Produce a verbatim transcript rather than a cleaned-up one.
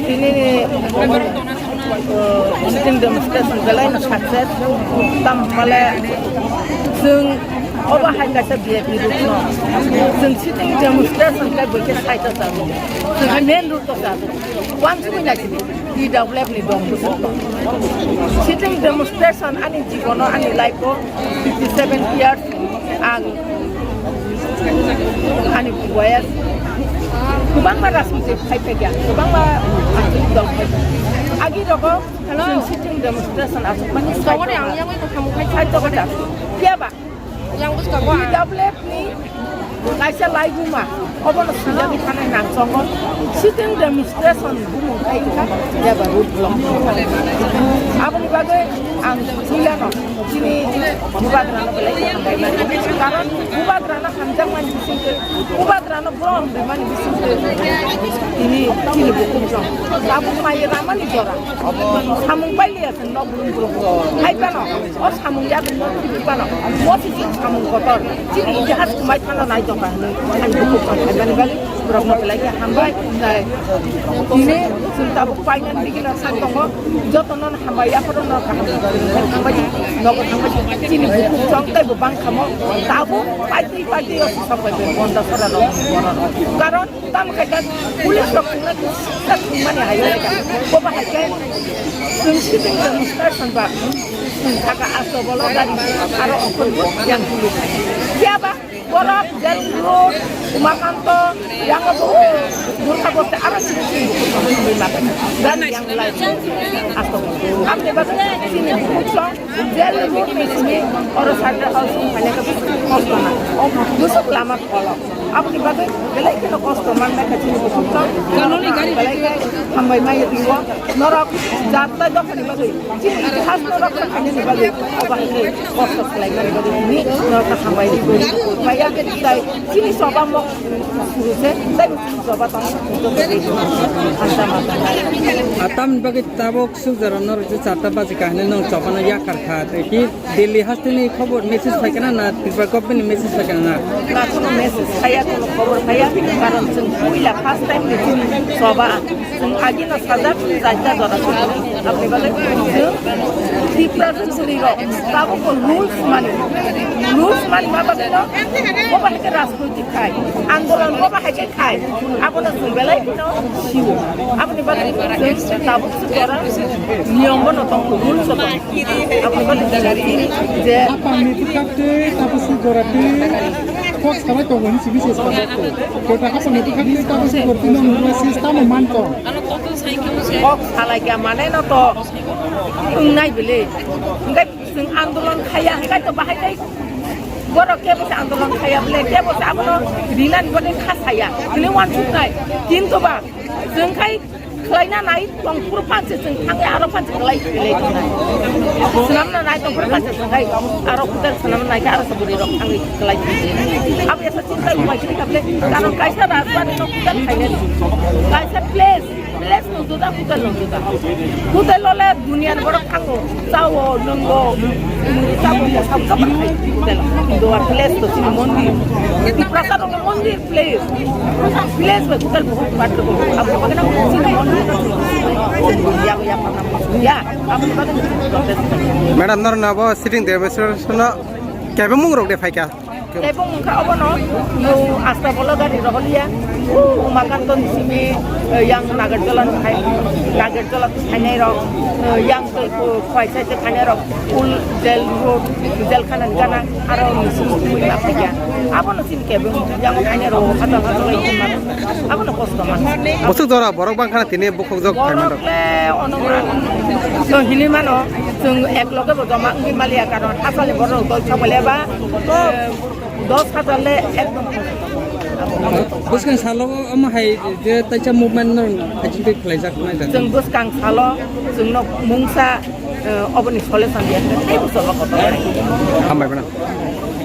Tini ni, uh, sitting demonstration belai no success. Tam pale chwng obo hai kaisa V I P route no. Chwng sitting demonstration kai bo khe sai ta chalo. Chwng hai main route to chalo. Wansugwi naisidi, T W F ni dong bwswk tong. Sitting demonstration ani jibono, ani life o fifty seven years ang ani boyas kwbangma rajniti phai phaikha, kwbangma rajniti dol phai phaikha. Agi rogo chwng sitting demonstration aswk mani sai tongkha. Phiyaba Yang bwskango ang. T W F ni kaisa laibuma, obono swijagwi thanai nangchongo. Sitting demonstration bumung khai wngkha, eba road block. Aboni bagwi ang puilano chini bubagrano belai khe hambai mani. Karon bubagrano hamjakmani bisingtwi, bubagrano borom rimani bisingtwi tini chini bukukrok tabuk mai ramani jora. Samung pailiya chwng nok brum brum. Hai phano. O samung yagwino twiwi phano, mosi chwng samung kotor. Chini itihas kwmai phano nai tongkha hwnwi ani bukhuk tong khaimani bagwi borokno belai khe hambai. Tini chwng tabuk painani bigwino sai tongo, jotono hambai, yaphorono kaham thangbai, nogo thangbai. Chini bukhuk chwng teibo bangkhamo, tabuk paitwi paitwi o sisok bai bai bonda sora rok, borok rok. Karon Tamo khe da police rok chwngno kisa thwngmani hai khe da. Bobo hai khe chwng sitting demonstration ba chwng saka asto bolo gari aro okhorbo yang police. Phiya ba borok Jail Road, Umakanto, yang bo Durga Boste aro chini chini bo thwngwi ma khe gari yang lai asto bolo. Amni bagwi chini bukhuk song Jail Road ni simi oro Sadar House ni khaina khe kosto na. Bwswk lama kholo. Aboni bagwi belai kheno kosto manbai kha chini bukhuk tong. Kanoni gari belai khe hambai mai ringo. Norok jat tai dophani bagwi, chini itihas no rokha khainani bagwi, obo hai khe kosto khlaimani bagwi tini norokno hambai ringo. Maya khe tai chini soba mok suru se, tai chini soba tong. Atam bagwi tabuk sujaro norok je charta baji kahne nong chobano yakar kha. Tei ki Delhi hasteni khobor message phaikha na, na Tripura government ni message phaikha na? Na, kono message phaiya, kono khobor phaiya, karon chwng puila first time ni chini soba, chwng agino sajak chaita jora soba. Aboni bagwi chwng Tripura chwng chini rok tabuk ko rules mani, rules mani ma bagwi no, bo bahai khe rajnoitik khai, andolon bo bahai khe khai, abono chwng belai kheno sio. Aboni bagwi chwng tabuk se jora niyom bono tong, rules o tong. Aboni bagwi chwng je Hapang ni bwkhak tei tabuk se jora tei kok salai tongo hwnwi simi se sajak. Kota hapang ni bwkhak tei tabuk se jora tei nang nukla se tamo man tong. Kok salai kya mane no to wngnai bile. Hingke chwng andolon khaiya, hingke to bahai tei borok kebo se andolon khaiya bile, kebo se abono rinani bode kha saya, hwnwi uansuknai. Kintu ba chwng khai khlaina nai tong phuru phanse chwng thangwi aro phanse khlai khlai tongnai. Swnamna nai tong phuru phanse chwng khai aro kutar swnamna nai khe aro se bwrwi rok thangwi khlai tongnai. Abo esa chinta bai khlai kha bile, karon kaisa rajbari no kutar khainani. Kaisa place, place no juda, hotel no juda. Hotel ole duniya ni borok thango, chao, nwngo, chao, chao, chao, hotel. Kintu a place to chini mondir. Tiprasa rok mondir place. Place bai hotel bahut part ko. Abo ko na chini mondir. Ya, ya, ya, ya. Abo ko na. Madam, nor na bo sitting demonstration no kebe mung rok de phaikha? Tebong wngkha obono, no asta bolo gari roholiya, o Umakanto ni simi, eh, yang Nagarjola ni thai, Nagarjola ni thainai rok, eh, yang tei ko khwai sai te thainai rok, ul jail road, jail khana ni gana, aro ni simi twi ma phaiya. Abono sini kebeng, yang thainai rok, hatal hatal lai tongma. Abono kosto man. Bwswk jora borok bangkha na tini bukhuk jok phaima rok. Borok le ono ma. Chwng hini mano, chwng ek loge bo joma wngwi maliya, karon hachal ni borok dol sabai le ba, eh, dos hajar le ekdom. Bwskang salo omo hai je taisa movement no hai chingtwi khlaijak nai da. Chwng bwskang salo chwngno mungsa, eh, oboni solution ya, tei bo chwngno kotor. Hambai mano.